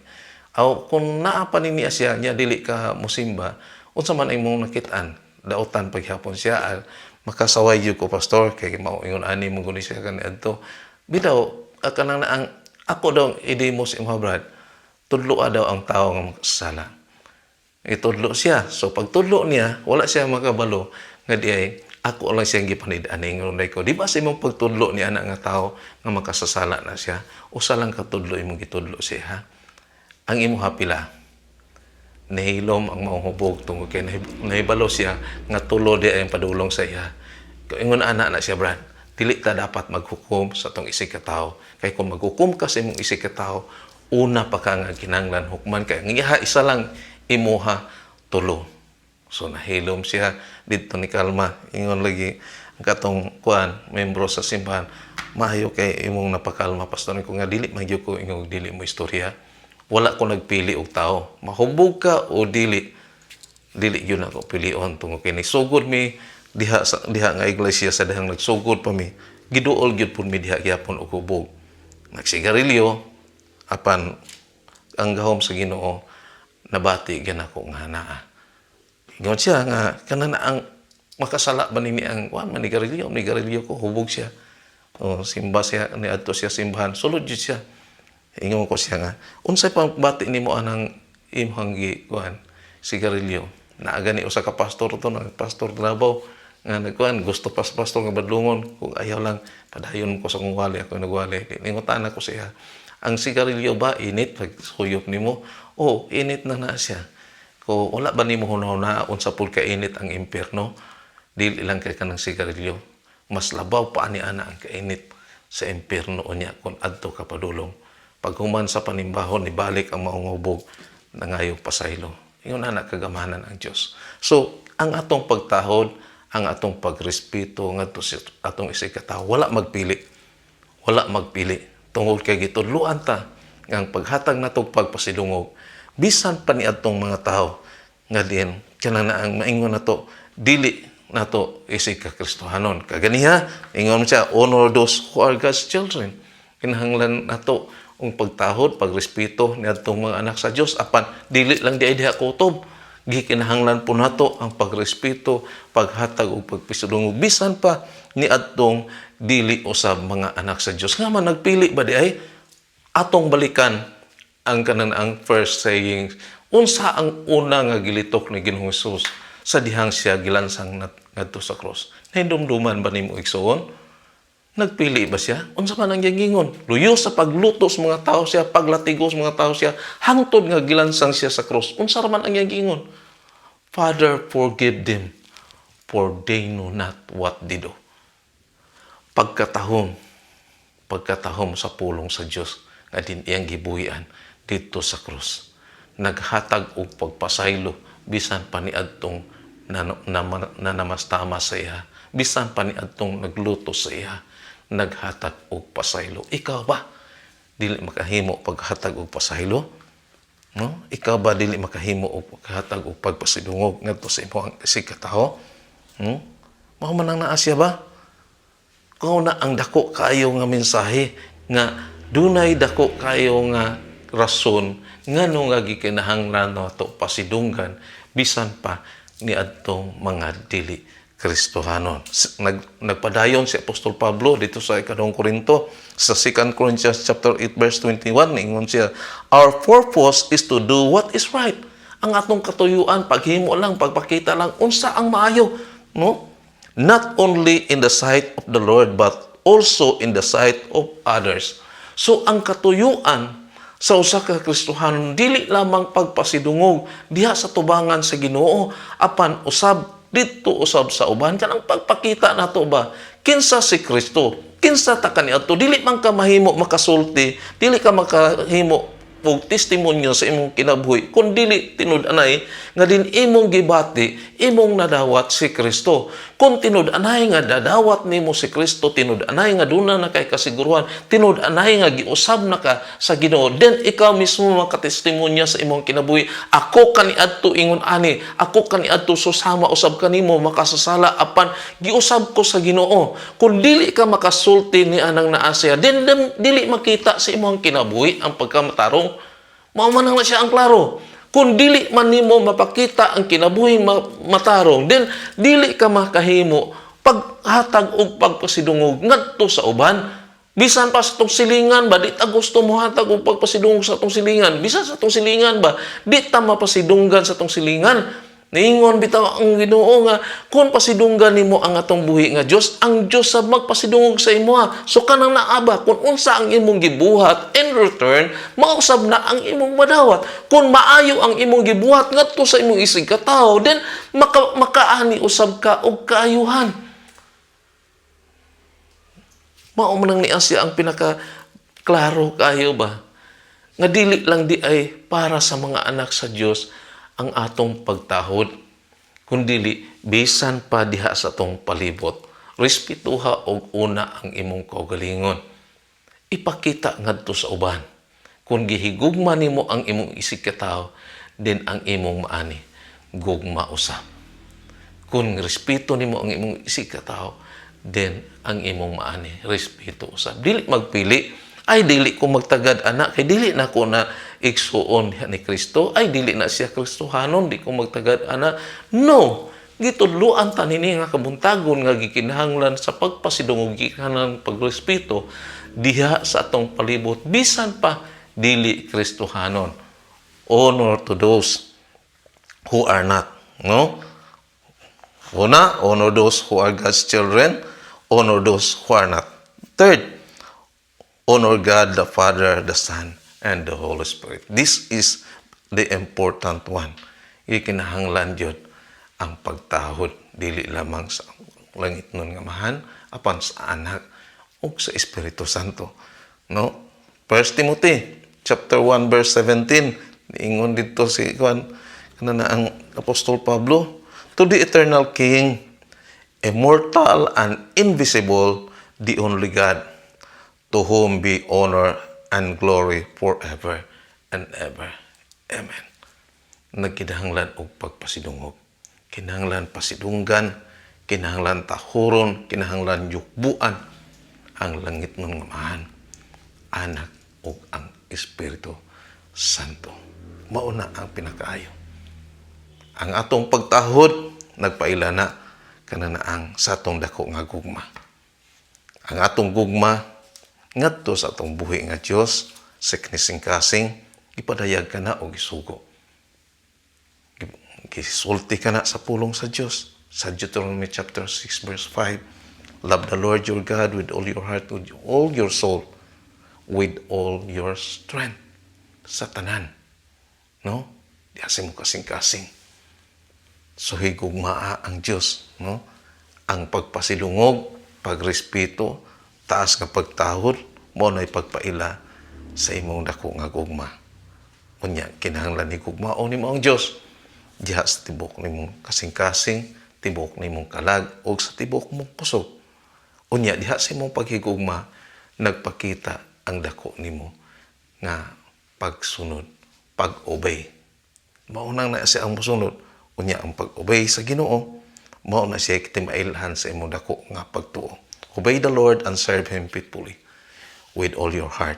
Aw, kung naa pa ni niya siya, niya dili ka mosimba, unsa man imong nakitaan? Dautan paghapon siya. "Ah, makasaway gyud ko, Pastor, kay mao ingon ani mo guni siya kaniadto." Bitaw, kanang na ang ako daw i-demo sa imong brad, tudloa daw ang tao nga makasala. Itudlo siya. So pagtudlo niya, wala siya makabalo nga di ay ako lang siyang gipanid-an. Ingon ko, "Di ba sa imong pagtudlo ni anak nga tao nga makasasala na siya, usa lang katudlo imong gitudlo siya, ha? Ang imong hapila." Nahilom ang maong hubog tungod kay nahibalo siya nga tulo di ay ang padulong sa iya. Ingon anak na siya, "Brad, dili ta dapat maghukom sa atong isig ka tawo. Kay kung maghukom ka sa imong isig ka tawo, una pa ka nga kinahanglan hukman kay ang iha isa lang, imuha tulo." So nahilom siya didto ni kalma. Ingon lagi ang katong kuan membro sa simbahan, "Maayo kay imong napakalma, Pastor." Ko nga dili man gyud ko ingong dili mo istorya. Wala ko nagpili og tao. Mahubog ka o dili, dili gyud ako pilion tungod kay nisugod mi diha sa diha nga iglesia sa dihang nagsugod pa mi. Giduol gyud pud mi diha gyapon og hubog. Nagsigarilyo, apan ang gahom sa Ginoo nabati gyud ako nga naa. Ingon siya nga kana na ang makasala ba ni ang kuan man ni garilyo ko, hubog siya. O, simba siya ni adto siya simbahan, sulod jud siya. Ingon ko siya nga, "Unsay pambati nimo anang imong gi kuan sigarilyo?" Naa gani usa ka pastor to, nag pastor Davao nga nagkuan, gusto pas pastor nga badlungon kung ayaw lang, padayon ko sa kong wali, ako nagwali. Ningutan ako siya, ang sigarilyo ba init pag suyop nimo? Oh, init na na siya. Ko wala ba nimo hunahuna unsa pud kainit ang impierno? Dili lang kay kanang sigarilyo, mas labaw pa ani ana ang kainit sa impierno unya kung adto ka padulong. Paghuman sa panimbahon, nibalik ang maong hubog, nangayo pasaylo. Ingon ana kagamanan ang Dios. So ang atong pagtahod, ang atong pagrespeto ngadto sa atong isig ka tawo, wala magpili, wala magpili, tungod kay gitudloan ta nga ang paghatag natog pagpasidungog bisan pa ni atong mga tawo nga diin kanang na ang maingon nato dili nato isig ka Kristohanon. Kaganiha ingon siya, "Honor those who are God's children." Kinahanglan nato ang pagtahod, pagrespeto niadtong mga anak sa Dios, apan dili lang di ay diha kutob. Gikinahanglan po nato ang pagrespeto, paghatag ug pagpasidungog bisan pa niadtong dili usab mga anak sa Dios. Nga man nagpili ba di ay? Atong balikan ang kanan ang first saying. Unsa ang una nga gilitok ni Ginoong Hesus sa dihang siya gilansang ngadto sa cross? Nahindumduman ba nimo, igsoon? Nagpili ba siya? Unsa man ang iyang gingon? Luyo sa pagluto sa mga tao siya, paglatigo sa mga tao siya, hangtod nga gilansang siya sa cross. Unsa man ang iyang gingon? "Father, forgive them, for they know not what they do." Pagkatahom, pagkatahom sa pulong sa Dios nga din iyang gibuhian dito sa krus. Naghatag og pagpasaylo bisan pa niadtong nanamastama sa iya, bisan pa niadtong nagluto sa iya, naghatag og pasaylo. Ikaw ba dili makahimo paghatag og pasaylo? No? Ikaw ba dili makahimo og paghatag og pagpasidungog ngadto sa imong isig katawo? Mao man ang naa siya ba? Kung na ang dako kaayo nga mensahe nga dunay dako kaayo nga rason ngano nga gikinahanglan nato pasidunggan bisan pa niadtong mga dili Kristohanon. Nagpadayon si Apostol Pablo dito sa ikaduhang Korinto, sa 2 Corinthians chapter 8 verse 21, ingon siya, "Our purpose is to do what is right." Ang atong katuyuan, paghimo lang, pagpakita lang unsa ang maayo, no? "Not only in the sight of the Lord but also in the sight of others." So ang katuyuan sa usa ka Kristohanon dili lamang pagpasidungog diha sa tubangan sa Ginoo, apan usab didto usab sa uban, kanang pagpakita nato ba kinsa si Kristo, kinsa ta kaniadto. Dili man ka mahimo makasulti, dili ka makahimo og testimonyo sa imong kinabuhi kung dili tinud-anay nga din imong gibati, imong nadawat si Kristo. Kung tinud-anay nga dadawat nimo si Kristo, tinud-anay nga duna na kay kasiguruhan, tinud-anay nga giusab na ka sa Ginoo, then ikaw mismo makatestimonya sa imong kinabuhi, "Ako kaniadto ingon ani, ako kaniadto susama usab kanimo makasasala, apan giusab ko sa Ginoo." Kung dili ka makasulti ni anang naa siya, then dili makita sa imong kinabuhi ang pagkamatarong. Mao man na siya ang klaro. Kung dili man nimo mapakita ang kinabuhi matarong, then dili ka makahimo paghatag og pagpasidungog ngadto sa uban. Bisan pa sa atong silingan ba, di ta gusto mo hatag og pagpasidungog sa atong silingan. Bisan sa atong silingan ba, di ta mapasidunggan sa atong silingan. Niingon bitaw ang Ginoo nga kung pasidunggan nimo ang atong buhi nga Dios, ang Dios sa magpasidungog sa imoha. So kanang naa ba, kung unsa ang imong gibuhat in return, mausab na ang imong madawat. Kung maayo ang imong gibuhat ngadto sa imong isig katawo, then makaani usab ka og kaayuhan. Mao man ang niya siya ang pinaka klaro kayo ba? Nga dili lang di ay para sa mga anak sa Dios ang atong pagtahod, kundili bisan pa diha sa atong palibot. Respetuha og una ang imong kaugalingon. Ipakita ngadto sa uban. Kung gihigugma nimo ang imong isig katawo, then ang imong maani gugma usab. Kung respeto nimo ang imong isig katawo, then ang imong maani respeto usab. Dili magpili, "Ay, dili ko magtagad ana kay dili na ko na igsuon ni Kristo, ay, dili na siya Kristohanon, di ko magtagad ana." No, gitudloan ta nini nga kabuntagon nga gikinahanglan sa pagpasidungog, gikinahanglan pagrespeto diha sa atong palibot bisan pa dili Kristohanon. Honor to those who are not. No? Una, honor those who are God's children, honor those who are not. Third, honor God the Father, the Son, and the Holy Spirit. This is the important one. Ikinahanglan jud ang pagtahod dili lamang sa langitnon nga Amahan, apan sa Anak ug sa Espiritu Santo. No? 1 Timothy chapter 1 verse 17, niingon dito si kuan kana na ang Apostol Pablo, "To the eternal King, immortal and invisible, the only God, to whom be honor and glory forever and ever. Amen." Nagkinahanglan og pagpasidungog. Kinahanglan pasidunggan, kinahanglan tahuron, kinahanglan yukbuan ang langitnon nga Amahan, Anak ug ang Espiritu Santo. Mauna ang pinakaayo. Ang atong pagtahod nagpaila na kana na ang sa atong dako nga gugma. Ang atong gugma ngadto sa atong buhi nga Dios sa kasing-kasing, ipadayag kana og isugo. Gisulti kana sa pulong sa Dios sa Deuteronomy chapter 6 verse 5: "Love the Lord your God with all your heart, with all your soul, with all your strength." Sa tanan, no, diha sa imong kasing-kasing. So higugmaa ang Dios, no? Ang pagpasilungog, pagrespeto, taas nga pagtahod mo na'y pagpaila sa imong dako nga gugma. Unya kinahanglan higugmaon nimo ang Dios diha sa tibok nimong kasing-kasing, tibok nimong kalag ug sa tibok mong kusog. Unya diha sa imong paghigugma nagpakita ang dako nimo nga pagsunod, pag-obey. Mao nang na siya ang mosunod. Unya ang pag-obey sa Ginoo, mao na siya kitimailhan sa imong dako nga pagtuo. Obey the Lord and serve Him faithfully with all your heart.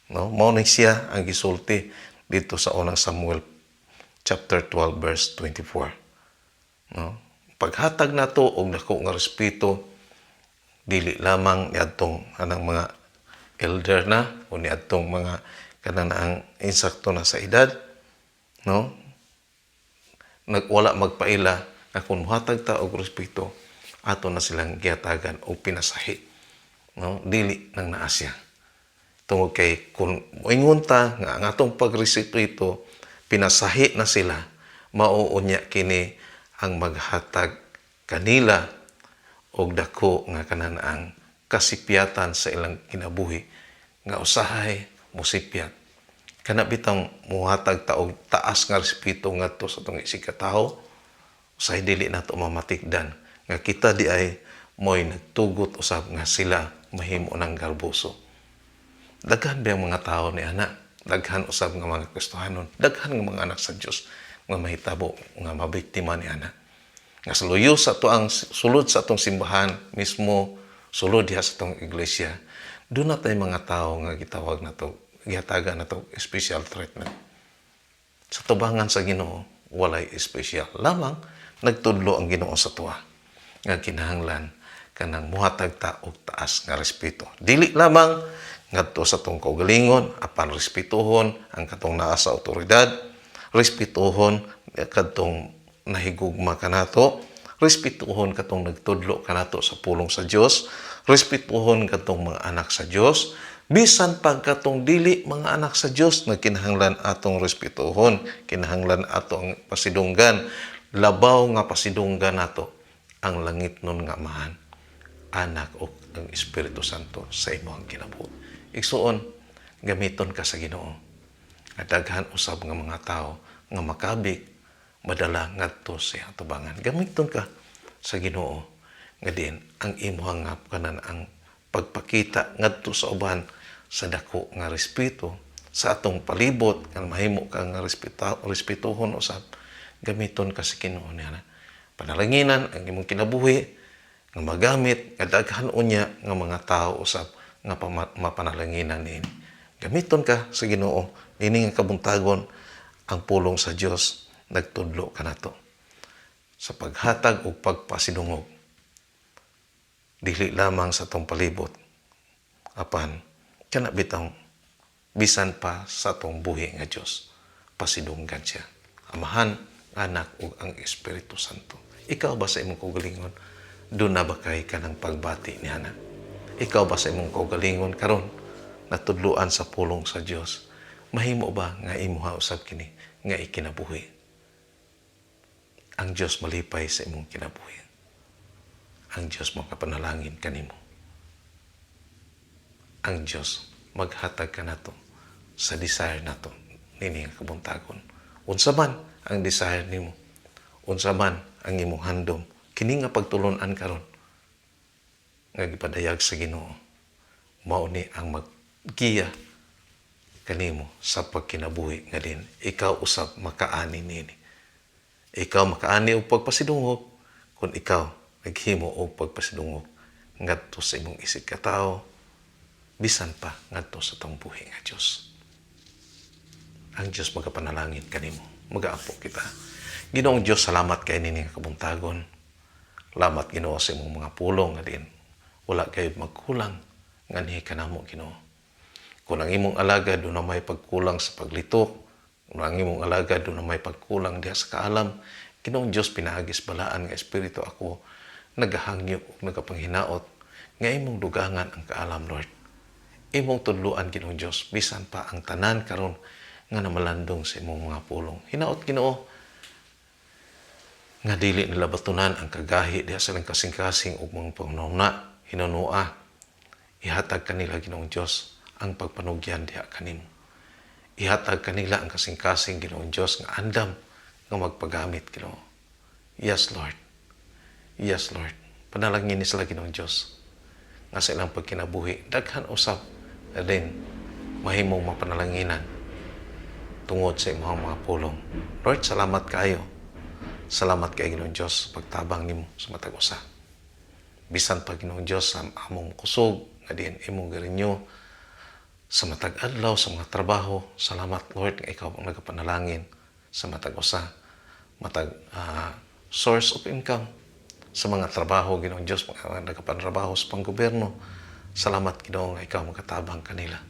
No? Mao na siya ang gisulti dito sa Unang Samuel chapter 12 verse 24. No? Paghatag nato og dako nga respeto dili lamang niadtong anang mga elder na o niadtong mga kanang ang insakto na sa edad, no, nagwala magpaila nga kung muhatag ta og respeto, ato na silang gihatagan og pinasahi, no? Dili nang naa siya tungod kay kung moingon ta nga ang atong pagrespeto pinasahi na sila, mao unya kini ang maghatag kanila og dako nga kanan ang kasipyatan sa ilang kinabuhi nga usahay mosipyat. Kana bitang muhatag ta og taas nga respeto ngadto sa atong isig katawo, usahay dili nato mamatikdan nga kita di ay mo'y nagtugot usab nga sila mahimo ng garboso. Daghan ba ang mga tao ni ana? Daghan usab nga mga Kristohanon, daghan nga mga anak sa Dios nga mahitabo nga mabiktima ni ana. Nga sa luyo sa ato ang sulod sa atong simbahan mismo, sulod diha sa atong iglesia, doon na tayo mga tao nga gitawag na to, gihatagan na to special treatment. Sa tubangan sa Ginoo, walay espesyal. Lamang nagtudlo ang Ginoo sa tuwa nga kinahanglan kanang muhatag ta og taas nga respeto. Dili lamang ngadto sa atong kaugalingon, apan respetuhon ang katong naa sa otoridad, respetuhon kadtong nahigugma kanato, respetuhon katong nagtudlo kanato sa pulong sa Dios, respetuhon katong mga anak sa Dios, bisan pag katong dili mga anak sa Dios, nagkinahanglan atong respetuhon, kinahanglan atong pasidunggan. Labaw nga pasidunggan nato ang langitnon nga Amahan, Anak o ang Espiritu Santo sa imong kinabuhi. Igsuon, gamiton ka sa Ginoo. At daghan usab nga mga tao nga makabig madala ngadto sa iyang tubangan. Gamiton ka sa Ginoo nga din ang imuhang nga kanan ang pagpakita ngadto sa uban sa dako nga respeto sa atong palibot nga mahimo ka nga respetuhon usab. Gamiton ka sa Ginoo niya. Panalanginan ang imong kinabuhi nga magamit nga daghan unya nga mga tao usab nga mapanalanginan niini. Gamiton ka sa Ginoo niini nga kabuntagon. Ang pulong sa Dios nagtudlo kanato sa paghatag ug pagpasidungog dili lamang sa atong palibot, apan kana bitang bisan pa sa atong buhi nga Dios, pasidunggan siya, Amahan, Anak ug ang Espiritu Santo. Ikaw ba sa imong kaugalingon, duna ba kay kanang pagbati niana? Ikaw ba sa imong kaugalingon karon natudluan sa pulong sa Dios? Mahimo ba nga imuha usab kini nga ikinabuhi? Ang Dios malipay sa imong kinabuhi. Ang Dios makapanalangin kanimo. Ang Dios maghatag kanato sa desire nato nini nga kabuntagon. Unsa man ang desire nimo, unsa man ang imong handom, kini nga pagtulon-an karon nga gipadayag sa Ginoo, mao ni ang maggiya kanimo sa pagkinabuhi nga din ikaw usab makaani nini. Ikaw makaani og pagpasidungog kung ikaw naghimo og pagpasidungog ngadto sa imong isig katawo, bisan pa ngadto sa atong buhi nga Dios. Ang Dios magapanalangin kanimo. Magaampo kita. Ginoong Dios, salamat kay nini nga kabuntagon. Salamat, Ginoo, sa imong mga pulong nga din wala kayo magkulang nganhi kanamo, Ginoo. Kung ang imong alagad duna may pagkulang sa paglitok, kung ang imong alagad duna may pagkulang diha sa kaalam, Ginoong Dios, pinaagi sa balaan nga Espiritu, ako nagahangyo ug nagapanghinaot nga imong dugangan ang kaalam, Lord. Imong tudluan, Ginoong Dios, bisan pa ang tanan karon nga namalandong sa imong mga pulong. Hinaot, Ginoo, nga dili nila batunan ang kagahi diha sa ilang kasing-kasing ug mga panghunahuna, hinunua. Ihatag kanila, Ginoong Dios, ang pagpanugyan diha kanimo. Ihatag kanila ang kasing-kasing, Ginoong Dios, nga andam nga magpagamit, Ginoo. Yes, Lord. Yes, Lord. Panalangin ni sila, Ginoong Dios, nga sa ilang pagkinabuhi daghan usab na din mahimong mapanalanginan tungod sa imong mga pulong. Lord, salamat kaayo. Salamat kay Ginoong Dios pagtabang nimo sa matag usa. Bisan pa, Ginoong Dios, sa among kusog nga diin imong gi-renew sa matag adlaw sa mga trabaho, salamat, Lord, nga ikaw ang nagapanalangin sa matag usa, matag source of income sa mga trabaho, Ginoong Dios, mga nagapantrabaho sa panggobyerno. Salamat, Ginoo, nga ikaw magatabang kanila.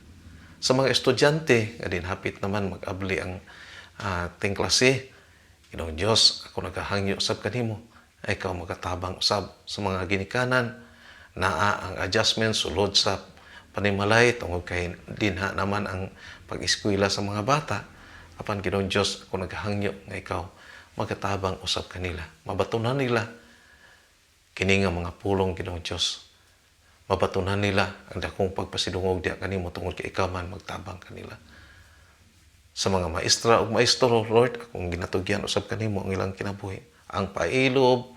Sa mga estudyante nga din hapit naman mag-abli ang ting klase, Ginoong Dios, ako nagahangyo usab kanimo ay ikaw magatabang usab sa mga ginikanan naa ang adjustment sulod sa panimalay tungod kay dinha naman ang pag-eskwela sa mga bata. Apan, Ginoong Dios, ako nagahangyo nga ikaw magatabang usab kanila, mabatunan nila kini nga mga pulong, Ginoong Dios, mabatunan nila ang dakong pagpasidungog diha kanimo tungod kay ikaw man magtabang kanila. Sa mga maestra ug maestro, Lord, akong ginatugyan usab kanimo ang ilang kinabuhi, ang pailob,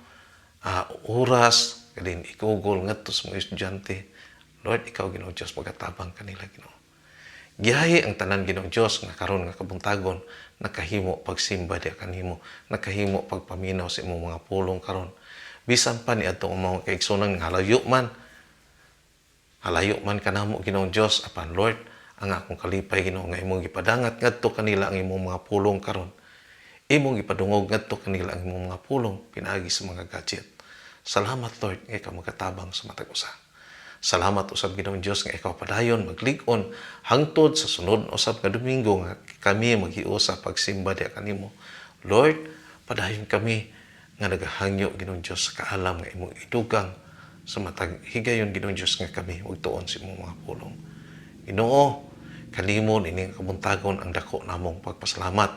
oras kadin ikugol ngadto sa mga estudyante. Lord, ikaw, Ginoong Dios, magatabang kanila, Ginoo. Giyahi ang tanan, Ginoong Dios, nga karon nga kabuntagon nakahimo pagsimba diha kanimo, nakahimo pagpaminaw sa imong mga pulong karon, bisan pa ni adtong mga kaigsunan nga halayo man kanamo, Ginoong Dios. Apan, Lord, ang akong kalipay, Ginoo, nga imong gipadangat ngadto kanila ang imong mga pulong karon, imong gipadungog ngadto kanila ang imong mga pulong pinaagi sa mga gadget. Salamat, Lord, nga ikaw magatabang sa matag usa. Salamat usab, Ginoong Dios, nga ikaw padayon maglig-on hangtod sa sunod usab nga Domingo nga kami maghiusa pagsimba diha kanimo. Lord, padayon kami nga nagahangyo, Ginoong Dios, sa kaalam nga imong idugang sa matag higayon, Ginoong Dios, nga kami magtuon sa imong mga pulong. Ginoo, kanimo nining kabuntagon ang dako namong pagpasalamat.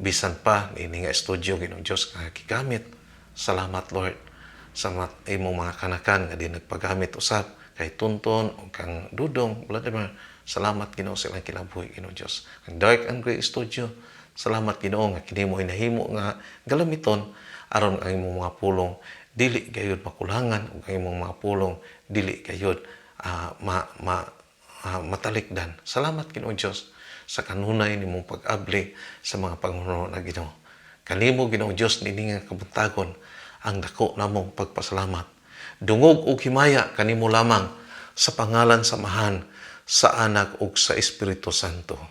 Bisan pa niini nga studio, Ginoong Dios, nga gigamit. Salamat, Lord, sa imong mga kanakan nga di nagpagamit usab kay Tonton o kang Dudong Vladimir. Salamat, Ginoo, sa ilang kinabuhi, Ginoong Dios. Ang Dark and Gray Studio, salamat, Ginoo, nga kini mo hinahimo nga galamiton aron ang imong mga pulong dili gayud makulangan ug ang imong mga pulong dili gayud ma, ma matalikdan. Salamat, Ginoong Dios, sa kanunay nimong pag-abli sa mga panghunahuna, Ginoo. Kanimo, Ginoong Dios, niini nga kabuntagon ang dako namong pagpasalamat. Dungog ug himaya kanimo lamang sa pangalan sa Amahan, sa Anak ug sa Espiritu Santo.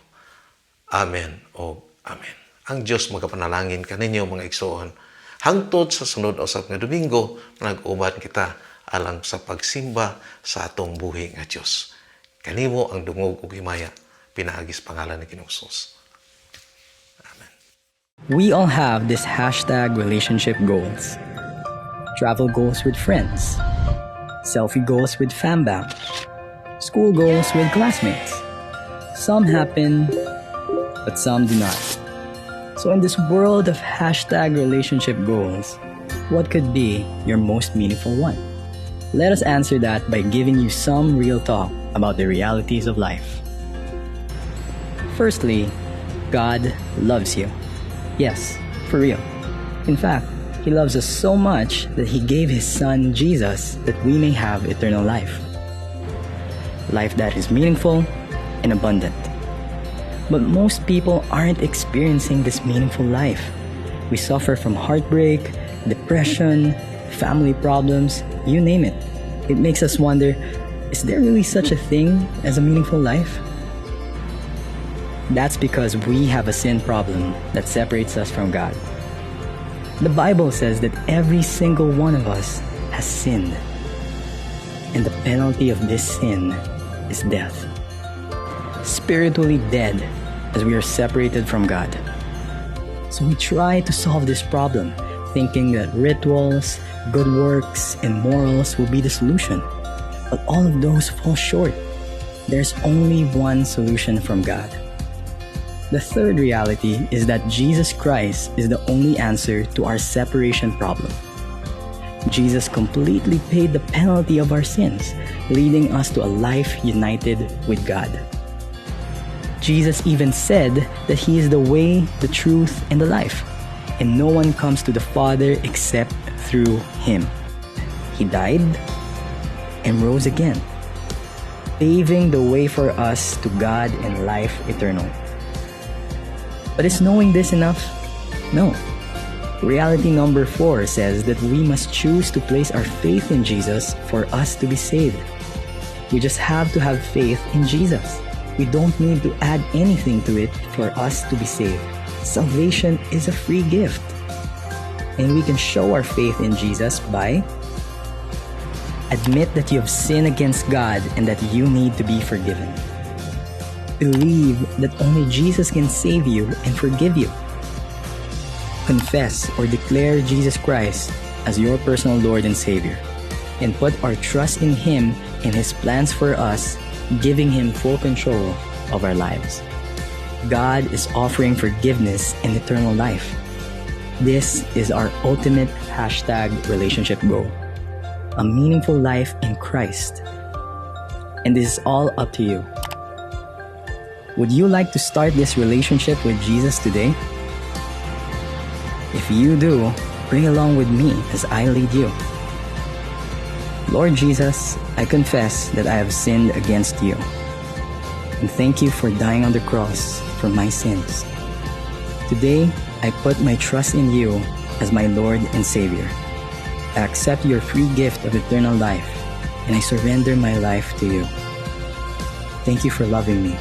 Amen o Amen. Ang Dios magapanalangin kaninyo, mga igsoon. Hangtod sa sunod usab nga Domingo, nag-uban kita alang sa pagsimba sa atong buhi nga Dios. Kanimo ang dungog ug himaya pinaagi sa pangalan ni Ginoong Jesus. We all have this #relationshipgoals. Travel goals with friends, selfie goals with fambam, school goals with classmates. Some happen, but some do not. So in this world of #relationshipgoals, what could be your most meaningful one? Let us answer that by giving you some real talk about the realities of life. Firstly, God loves you. Yes, for real. In fact, He loves us so much that He gave His Son Jesus that we may have eternal life. Life that is meaningful and abundant. But most people aren't experiencing this meaningful life. We suffer from heartbreak, depression, family problems, you name it. It makes us wonder, is there really such a thing as a meaningful life? That's because we have a sin problem that separates us from God. The Bible says that every single one of us has sinned. And the penalty of this sin is death. Spiritually dead as we are separated from God. So we try to solve this problem, thinking that rituals, good works, and morals will be the solution. But all of those fall short. There's only one solution from God. The third reality is that Jesus Christ is the only answer to our separation problem. Jesus completely paid the penalty of our sins, leading us to a life united with God. Jesus even said that He is the way, the truth, and the life, and no one comes to the Father except through Him. He died and rose again, paving the way for us to God and life eternal. But is knowing this enough? No. Reality number 4 says that we must choose to place our faith in Jesus for us to be saved. We just have to have faith in Jesus. We don't need to add anything to it for us to be saved. Salvation is a free gift. And we can show our faith in Jesus by admit that you have sinned against God and that you need to be forgiven. Believe that only Jesus can save you and forgive you. Confess or declare Jesus Christ as your personal Lord and Savior, and put our trust in Him and His plans for us, giving Him full control of our lives. God is offering forgiveness and eternal life. This is our ultimate #relationshipgoal, a meaningful life in Christ. And this is all up to you. Would you like to start this relationship with Jesus today? If you do, pray along with me as I lead you. Lord Jesus, I confess that I have sinned against you. And thank you for dying on the cross for my sins. Today, I put my trust in you as my Lord and Savior. I accept your free gift of eternal life, and I surrender my life to you. Thank you for loving me.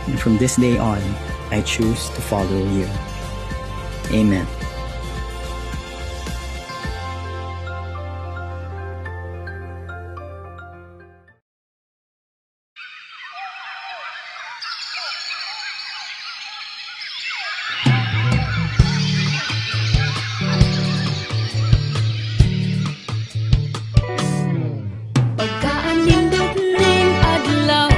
And from this day on, I choose to follow you. Amen. Pagkaanindot ning adlaw,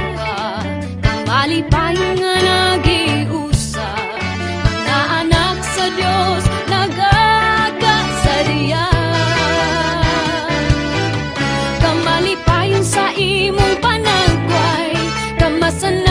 kamalipay nga nagiusa, mga anak sa Dios nagakasariya. Kamalipayon sa imong panagway, kamasan.